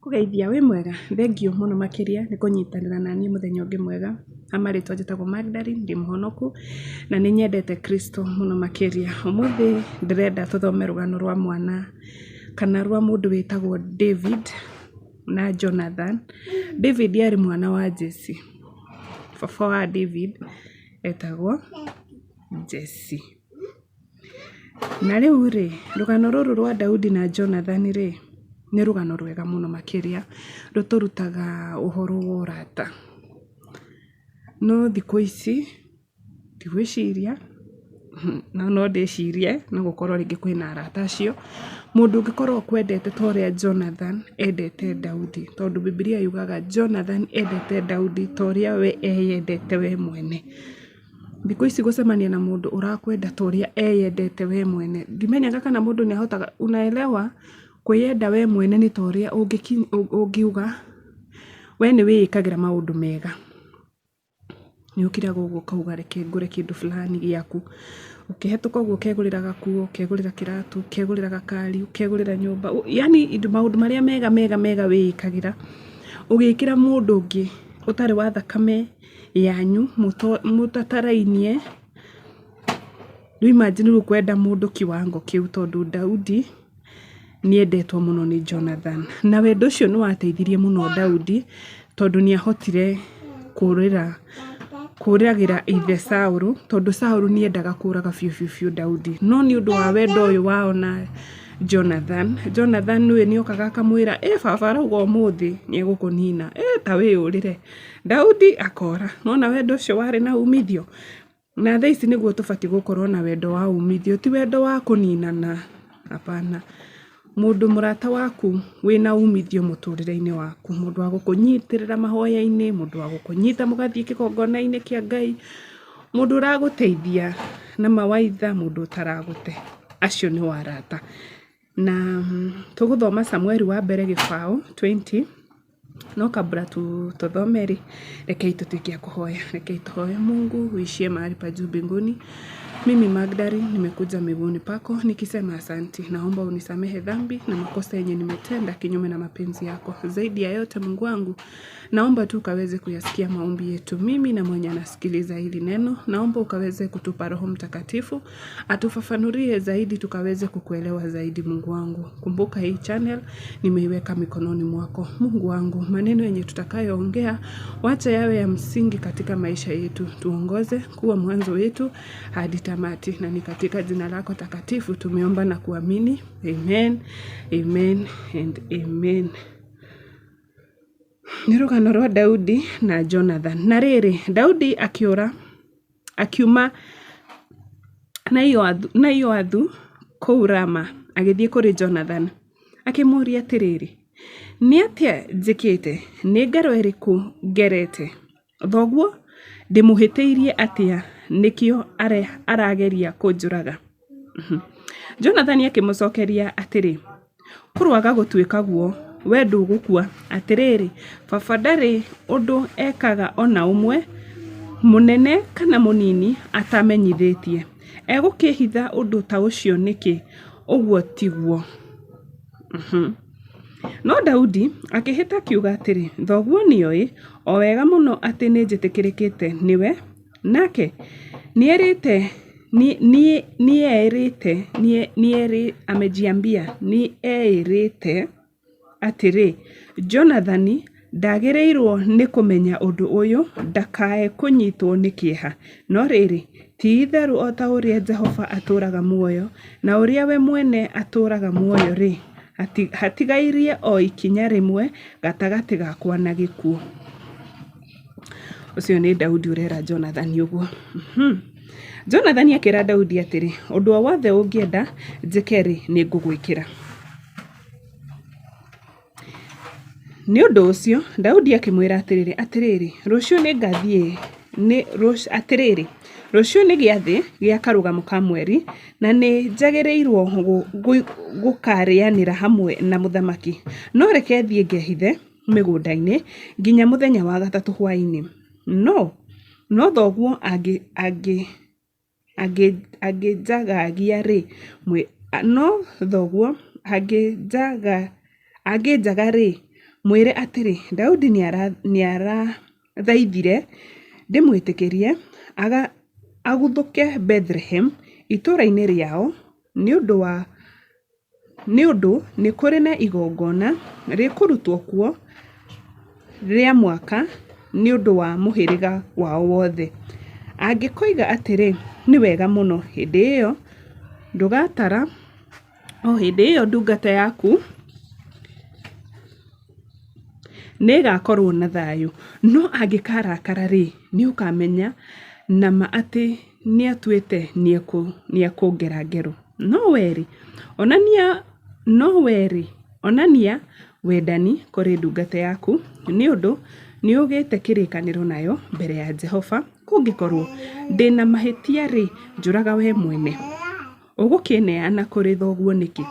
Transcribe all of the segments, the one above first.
Kũgeithia wĩ mwega? Thengiũ mũno makĩria nĩ kũnyitanĩra naniĩ mũthenya ũngĩ mwega. Ha marĩtwa njĩtagwo Magdalene, ndĩ mũhonoku na nĩ nyendete Kristo mũno makĩria. Ũmũthĩ ndĩrenda tũthome rũgano rwa mwana kana rwa mũndũ wĩtagwo David na Jonathan. David arĩ mwana wa Jesse. Baba wa David etagwo Jesse. Na rĩu rĩ, rũgano rũrũ rwa Daudi na Jonathan rĩ, nĩ rũgano rwega mũno makĩria, rũtũrutaga ũhoro wa ũrata. No thikũ ici, ndigwĩciria, no no ndĩcirie no gũkorwo rĩngĩ kwĩna arata acio, mũndũ ũngĩkorwo akwendete ta ũrĩa Jonathan endete Daudi, tondũ Bibilia yugaga Jonathan endete Daudi ta ũrĩa we eyendete we mwene. Thikũ ici gũcemania na mũndũ ũrakwenda ta ũrĩa eyendete we mwene, ndimenyaga kana mũndũ nĩ ahotaga, unaelewa kwĩyenda we mwene nĩ ta ũrĩa ũngiuga we nĩ wĩĩkagĩra maũndũ mega. Nĩ ũkiraga ũguo ũkauga reke ngũre kĩndũ fulani gĩaku, ũkĩhetũka ũguo ũkegũrĩra gakuo, ũkegũrĩra kĩratũ, ũkegũrĩra gakari, ũkegũrĩra nyũmba, yaani maũndũ marĩa mega mega mega wĩĩkagĩra, ũgĩkĩra mũndũ ũngĩ ũtarĩ wa thakame yanyu mũtatarainie, rĩu imagine rĩu kwenda mũndũ kiwango kĩu tondũ Daudi nĩ endetwo mũno nĩ Jonathan. Na wendo ũcio nĩ wateithirie mũno Daudi tondũ nĩ ahotire kũrĩra kũragĩra ithe Saũlũ tondũ Saũlũ nĩ endaga kũraga biũ biũ biũ Daudi. No nĩ ũndũ wa wendo ũyũ wao na Jonathan, Jonathan ũyũ nĩ okaga akamwĩra, ĩ baba arauga ũmũthĩ nĩ egũkũnina, ĩ ta wĩyũrĩre. Daudi akora. Nĩwona wendo ũcio warĩ na umithio? Na thaa ici nĩguo tũbatiĩ gũkorwo na wendo wa umithio, ti wendo wa kũninana, hapana. Mũndũ mũrata waku wĩna umithio mũtũrĩre-inĩ waku, mũndũ wa gũkũnyitĩrĩra mahoya-inĩ, mũndũ wa gũkũnyita mũgathiĩ kĩgongona-inĩ kĩa Ngai, mũndũ ũragũteithia na mawaitha, mũndũ ũtaragũte, acio nĩo arata. Na tũgũthoma Samueli wa mbere gĩbaũ 20. No kabla tuthome rĩ, rekei tutuĩke a kũhoya. Rekei tũhoye. Mungu uishie mahali pa juu mbinguni, mimi Magdalene nimekuja miguuni pako nikisema asanti. Naomba unisamehe dhambi na makosa yenye nimetenda kinyume na mapenzi yako. Zaidi ya yote Mungu wangu, naomba tu ukaweze kuyasikia maombi yetu, mimi na mwenye anasikiliza hili neno. Naomba ukaweze kutupa Roho Mtakatifu atufafanurie zaidi, tukaweze kukuelewa zaidi. Mungu wangu, kumbuka hii channel nimeiweka mikononi mwako. Mungu wangu, maneno yenye tutakayoongea wacha yawe ya msingi katika maisha yetu, tuongoze kuwa mwanzo wetu hadi tamati, na ni katika jina lako takatifu tumeomba na kuamini, amen, amen and amen. Nĩ rũgano rwa Daudi na Jonathan. Na rĩrĩ, Daudi akĩũra akiuma Naiothu kũu Rama agĩthiĩ kũrĩ Jonathan, akĩmũũria atĩrĩrĩ, Nĩ atĩa njĩkĩte? Nĩ ngero ĩrĩkũ ngerete? Thoguo ndĩmũhĩtĩirie atĩa nĩkĩo arageria kũnjũraga? Jonathani akĩmũcokeria atĩrĩ, Kũroaga gũtuĩka guo, wee ndũgũkua. Atĩrĩrĩ, baba ndarĩ ũndũ ekaga o na ũmwe, mũnene kana mũnini, atamenyithĩtie. Egũkĩĩhitha ũndũ ta ũcio nĩkĩ? Ũguo tiguo. No Daudi akĩĩhĩta akiuga atĩrĩ, Thoguo nĩoĩ o wega mũno atĩ nĩnjĩtĩkĩrĩkĩte nĩwe, nake nĩerĩte nĩeĩrĩte amejiambia nĩeĩrĩte atĩrĩ, 'Jonathani ndagĩrĩirwo nĩ kũmenya ũndũ ũyũ ndakae kũnyiitwo nĩ kĩeha. No rĩrĩ, ti-itherũ o ta ũrĩa Jehova atũũraga muoyo, na ũrĩa we mwene atũũraga muoyo-rĩ, hatigairie o ikinya rĩmwe gatagatĩ gakwa na gĩkuũ. Ũcio nĩ Daudi ũrera Jonathani ũguo. Jonathani akĩra Daudi atĩrĩ, Ũndũ o wothe ũngĩenda njĩke-rĩ, nĩ ngũgwĩkĩra. Nĩ ũndũ ũcio Daudi akĩmwĩra atĩrĩ, Atĩrĩrĩ, rũciũ nĩngathiĩ atĩrĩrĩ, rũciũ nĩ gĩathĩ gĩa Karũgamo ka Mweri, na nĩ njagĩrĩirũo gũkarĩanĩra hamwe na mũthamaki. No reke thiĩ ngehithe mĩgũnda-inĩ nginya mũthenya wa gatatũ hwaĩ-inĩ. No thoguo angĩnjagagia-rĩ, no thoguo angĩnjaga-rĩ, Mwĩre atĩrĩ, 'Daudi nĩarathaithire ndĩmwĩtĩkĩrie aguthũke Bethilehemu itũũra-inĩ rĩao, nĩ ũndũ nĩ kũrĩ na igongona rĩkũrutwo kuo rĩa mwaka nĩ ũndũ wa mũhĩrĩga wao wothe. Angĩkoiga atĩrĩ, 'Nĩ wega mũno,' hĩndĩ ĩyo ndũgatara o hĩndĩ ĩyo ndungata yaku nĩĩgakorwo na thayũ. No angĩkarakara-rĩ, nĩũkamenya na ma atĩ nĩatuĩte nĩekũngera ngero. No wee-rĩ, onania wendani kũrĩ ndungata yaku, nĩ ũndũ nĩũgĩĩte kĩrĩkanĩro nayo mbere ya Jehova. Kũngĩkorwo ndĩ na mahĩtia-rĩ, njũraga wee mwene. Ũgũkĩĩneana kũrĩ thoguo nĩkĩ?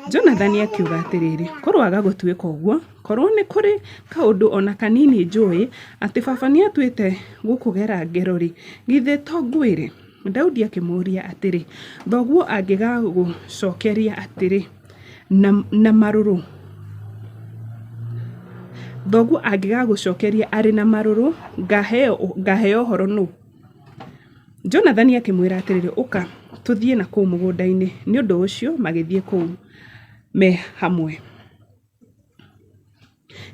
Jonathani akiuga atĩrĩ, Kũroaga gũtuĩka ũguo! Korũo nĩ kũrĩ kaũndũ o na kanini njũĩ atĩ baba nĩatuĩte gũkũgera ngero-rĩ, githĩ to ngwĩre? Daudi akĩmũũria atĩrĩ, Thoguo angĩgagũcookeria atĩrĩ na marũrũ, thoguo angĩgagũcookeria arĩ na marũrũ, ngaaheo ũhoro nũ? Jonathani akĩmwĩra atĩrĩ, Ũka, tũthiĩ na kũu mũgũnda-inĩ. Nĩ ũndũ ũcio magĩthiĩ kũu me hamwe.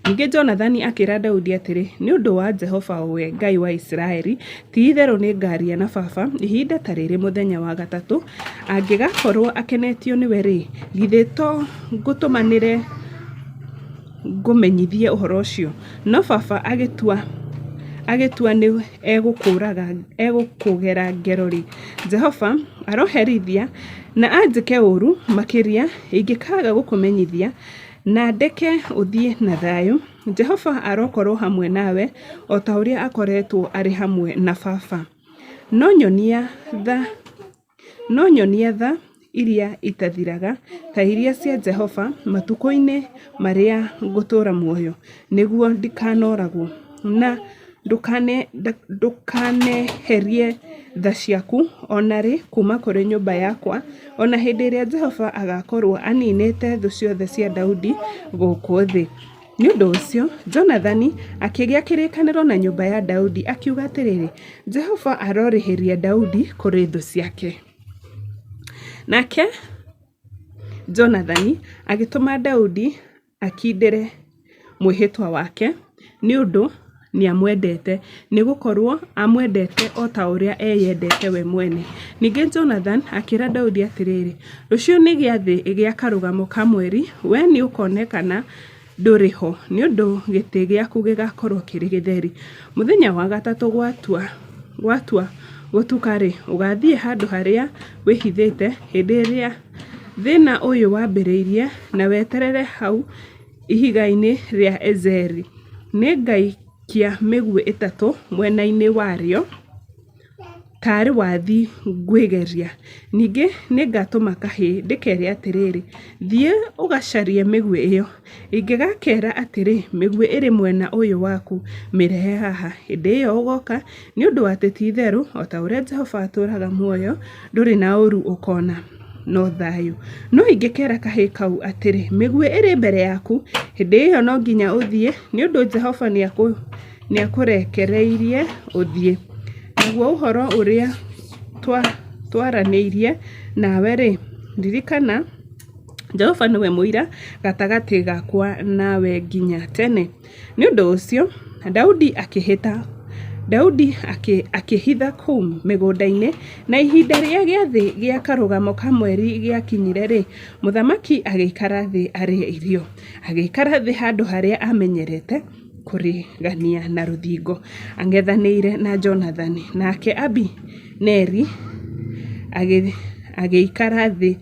Ningĩ Jonathani akĩĩra Daudi atĩrĩ, Nĩ ũndũ wa Jehova o we Ngai wa Isiraeli, ti-itherũ nĩngaaria na baba ihinda ta rĩrĩ mũthenya wa gatatũ, angĩgakorũo akenetio nĩwe-rĩ, githĩ to ngũtũmanĩre ngũmenyithie ũhoro ũcio? No baba agĩtua nĩ egũkũgera ngero-rĩ, Jehova aroherithia na anjĩke ũũru makĩria ingĩkaaga gũkũmenyithia na ndeke ũthiĩ na thayũ. Jehova arokorũo hamwe nawe o ta ũrĩa akoretwo arĩ hamwe na baba. No nyonia tha iria itathiraga ta iria cia Jehova matukũ-inĩ marĩa ngũtũũra muoyo, nĩguo ndikanoragwo. Na ndũkaneherie tha ciaku o na rĩ kuuma kũrĩ nyũmba yakwa, o na hĩndĩ ĩrĩa Jehova agaakorũo aniinĩte thũ ciothe cia Daudi gũkũ thĩ. Nĩ ũndũ ũcio Jonathani akĩgĩa kĩrĩkanĩro na nyũmba ya Daudi, akiuga atĩrĩ, Jehova arorĩhĩria Daudi kũrĩ thũ ciake. Nake Jonathani agĩtũma Daudi akindĩre mwĩhĩtwa wake, nĩ ũndũ nĩamwendete, nĩgũkorwo aamwendete o ta ũrĩa eyendete we mwene. Ningĩ Jonathani akĩĩra Daudi atĩrĩ, Rũciũ nĩ gĩathĩ gĩa Karũgamo ka Mweri, wee nĩũkonekana ndũrĩ ho, nĩ ũndũ gĩtĩ gĩaku gĩgaakorwo kĩrĩ gĩtheri. Mũthenya wa gatatũ gwatua gũtuka-rĩ, ũgaathiĩ handũ harĩa wĩhithĩte hĩndĩ ĩrĩa thĩna ũyũ wambĩrĩirie, na weterere hau ihiga-inĩ rĩa Ezeli. Nĩngaikia mĩguĩ ĩtatũ mwena-inĩ warĩo taarĩ wathi ngwĩgeria. Ningĩ nĩngatũma kahĩĩ ndĩkeere atĩrĩ, 'Thiĩ ũgacarie mĩguĩ ĩyo. Ingĩgakeera atĩrĩ, 'Mĩguĩ ĩrĩ mwena ũyũ waku, mĩrehe haha,' hĩndĩ ĩyo ũgooka, nĩ ũndũ atĩ ti-itherũ o ta ũrĩa Jehova atũũraga muoyo, ndũrĩ na ũũru ũkoona, no thayũ. No ingĩkeera kahĩĩ kau atĩrĩ, 'Mĩguĩ ĩrĩ mbere yaku,' hĩndĩ ĩyo no nginya ũthiĩ, nĩ ũndũ Jehova nĩakũrekereirie ũthiĩ. Naguo ũhoro ũrĩa twaranĩirie nawe-rĩ, ririkana, Jehova nĩwe mũira gatagatĩ gakwa nawe nginya tene. Nĩ ũndũ ũcio Daudi akĩhĩta. Daudi akĩĩhitha kũu mĩgũnda-inĩ, na ihinda rĩa gĩathĩ gĩa Karũgamo ka Mweri gĩakinyire-rĩ, mũthamaki agĩikara thĩ arĩe irio. Agĩikara thĩ handũ harĩa aamenyerete kũrigania na rũthingo, ang'ethanĩire na Jonathani. Nake Abineri agĩikara thĩ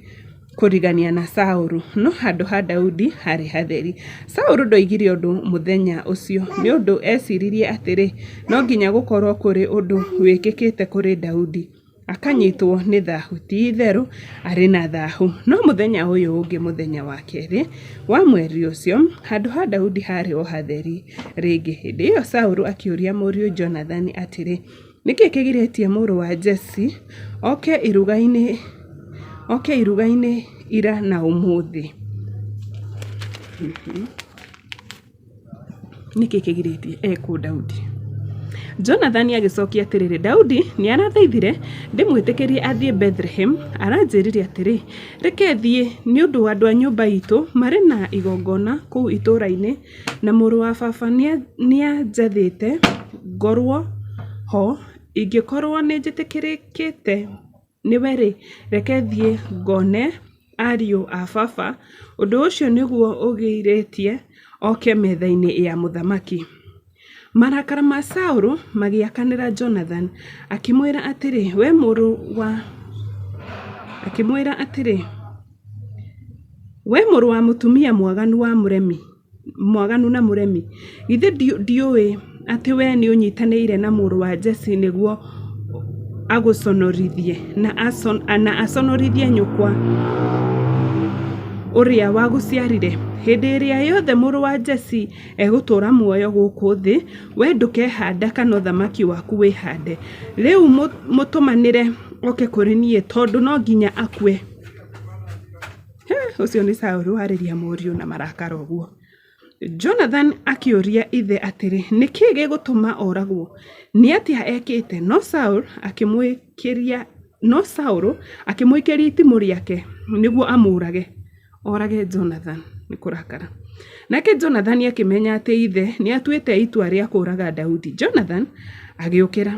kũrigania na Saũlũ, no handũ ha Daudi haarĩ hatheri. Saũlũ ndoigire ũndũ mũthenya ũcio, nĩ ũndũ eeciririe atĩrĩ, No nginya gũkorũo kũrĩ ũndũ wĩkĩkĩte kũrĩ Daudi, akanyitwo nĩ thahu, ti-itherũ arĩ na thahu. No mũthenya ũyũ ũngĩ, mũthenya wa kerĩ wa mweri ũcio, handũ ha Daudi haarĩ o hatheri rĩngĩ. Hĩndĩ ĩyo Saũlũ akĩũria mũriũ Jonathani atĩrĩ, Nĩ kĩĩ kĩgirĩtie mũrũ wa Jesii oke iruga-inĩ ira na ũmũthĩ? Nĩkĩ kĩgirĩtie ekwo Daudi? Jonathani agĩcokia atĩrĩrĩ, Daudi nĩarathaithire ndĩmwĩtĩkĩrie athiĩ Bethilehemu. Aranjĩrire atĩrĩ, 'Reke thiĩ, nĩ ũndũ andũ a nyũmba iitũ marĩ na igongona kũu itũũra-inĩ, na mũrũ wa baba nĩanjathĩte ngorũo ho. Ingĩkorũo nĩnjĩtĩkĩrĩkĩte nĩwe-rĩ, reke thiĩ ngone ariũ a baba. Ũndũ ũcio nĩguo ũgirĩtie oke metha-inĩ ya mũthamaki. Marakara ma Saũlũ magĩakanĩra Jonathani, akĩmwĩra atĩrĩ, "Wee mũrũ wa mũtumia mwaganu na mũremi, githĩ ndiũĩ atĩ wee nĩũnyiitanĩire na mũrũ wa Jesii nĩguo agũconorithie na aconorithie nyũkwa ũrĩa wagũciarire? Hĩndĩ ĩrĩa yothe mũrũ wa Jesii egũtũũra muoyo gũkũ thĩ, wee ndũkehaanda kana ũthamaki waku wĩhaande. Rĩu mũtũmanĩre oke kũrĩ niĩ, tondũ no nginya akue. Ũcio nĩ Saũlũ arĩria mũriũ na marakara ũguo. Jonathani akĩũria ithe atĩrĩ, Nĩ kĩĩ gĩgũtũma oragwo? Nĩ atĩa ekĩte? No Saũlũ akĩmũikĩria itimũ rĩake nĩguo amũũrage, orage Jonathani nĩ kũrakara. Nake Jonathani akĩmenya atĩ ithe nĩatuĩte itua rĩa kũũraga Daudi. Jonathani agĩũkĩra,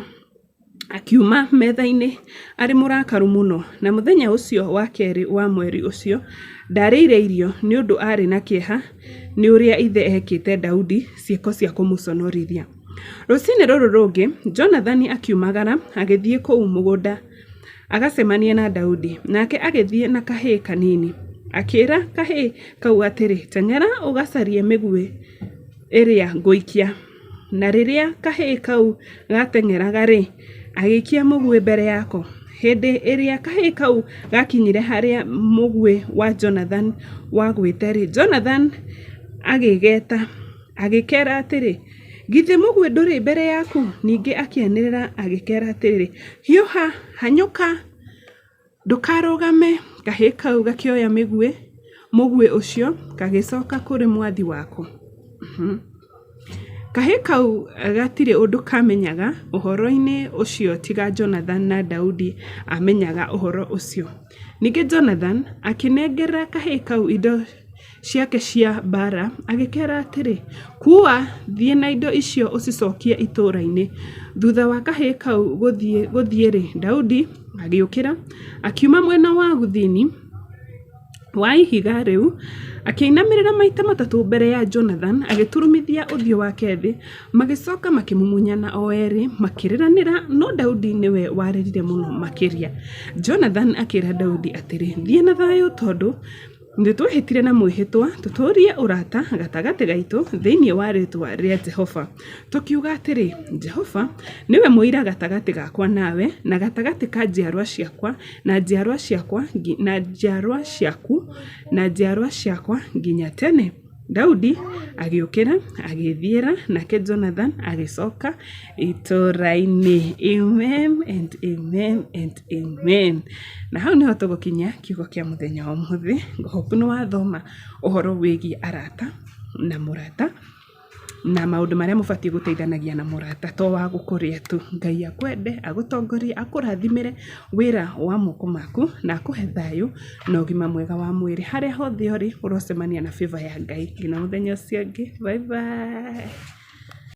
akiuma metha-inĩ arĩ mũrakaru mũno, na mũthenya ũcio wa kerĩ wa mweri ũcio ndaarĩire irio nĩ ũndũ aarĩ na kĩeha nĩ ũrĩa ithe eekĩte Daudi ciĩko cia kũmũconorithia. Rũcinĩ rũrũ rũngĩ, Jonathani akiumagara agĩthiĩ kũu mũgũnda agacemanie na Daudi, nake agĩthiĩ na kahĩĩ kanini. Akĩĩra kahĩĩ kau atĩrĩ, Teng'era ũgacarie mĩguĩ ĩrĩa ngũikia. Na rĩrĩa kahĩĩ kau gaateng'eraga-rĩ, agĩikia mũguĩ mbere yako. Hĩndĩ ĩrĩa kahĩĩ kau gaakinyire harĩa mũguĩ wa Jonathani wagwĩte-rĩ, Jonathani agĩgeeta, agĩkeera atĩrĩ, Githĩ mũguĩ ndũrĩ mbere yaku? Ningĩ akĩanĩrĩra agĩkeera atĩrĩ, Hiũha, hanyũka! Ndũkarũgame! Kahĩĩ kau gakĩoya mũguĩ ũcio, gagĩcoka kũrĩ mwathi wako. Kahĩĩ kau gatirĩ ũndũ kaamenyaga ũhoro-inĩ ũcio tiga Jonathani na Daudi aamenyaga ũhoro ũcio. Ningĩ Jonathani akĩnengera kahĩĩ kau indo ciake cia mbaara, agĩkeera atĩrĩ, Kuua, thiĩ na indo icio ũcicokie itũũra-inĩ. Thutha wa kahĩĩ kau gũthiĩ-rĩ, Daudi agĩũkĩra, akiuma mwena wa gũthini wa ihiga rĩu, akĩinamĩrĩra maita matatũ mbere ya Jonathani, agĩturumithia ũthiũ wake thĩ. Magĩcoka makĩmumunyana o eerĩ, makĩrĩranĩra, no Daudi nĩwe warĩrire mũno makĩria. Jonathani akĩra Daudi atĩrĩ, Thiĩ na thayũ, tondũ nĩ twehĩtire na mwĩhĩtwa tũtũũrie ũrata gatagatĩ gaitũ thĩinĩ wa rĩĩtwa rĩa Jehova, tũkiuga atĩrĩ, 'Jehova nĩwe mũira gatagatĩ gakwa nawe na gatagatĩ ka njiarũa ciakwa na njiarũa ciakwa na njiarũa ciaku na njiarũa ciakwa nginya tene. Daudi agĩũkĩra agĩĩthiĩra, nake Jonathani agĩcoka itũũra-inĩ. Amen and amen and amen. Na hau nĩho tũgũkinyia kiugo kĩa mũthenya wa ũmũthĩ. Hope nĩ wathoma ũhoro wĩgiĩ arata na mũrata na maũndũ marĩa mũbatiĩ gũteithanagia na mũrata to wa gũkũrĩa tu. Ngai akwende, agũtongorie, akũrathimĩre wĩra wa moko maku na akũhe thayũ na ũgima mwega wa mwĩrĩ. Harĩa hothe ũrĩ, ũrocemania na favour ya Ngai. Nginya mũthenya ũcio ũngĩ, bye bye.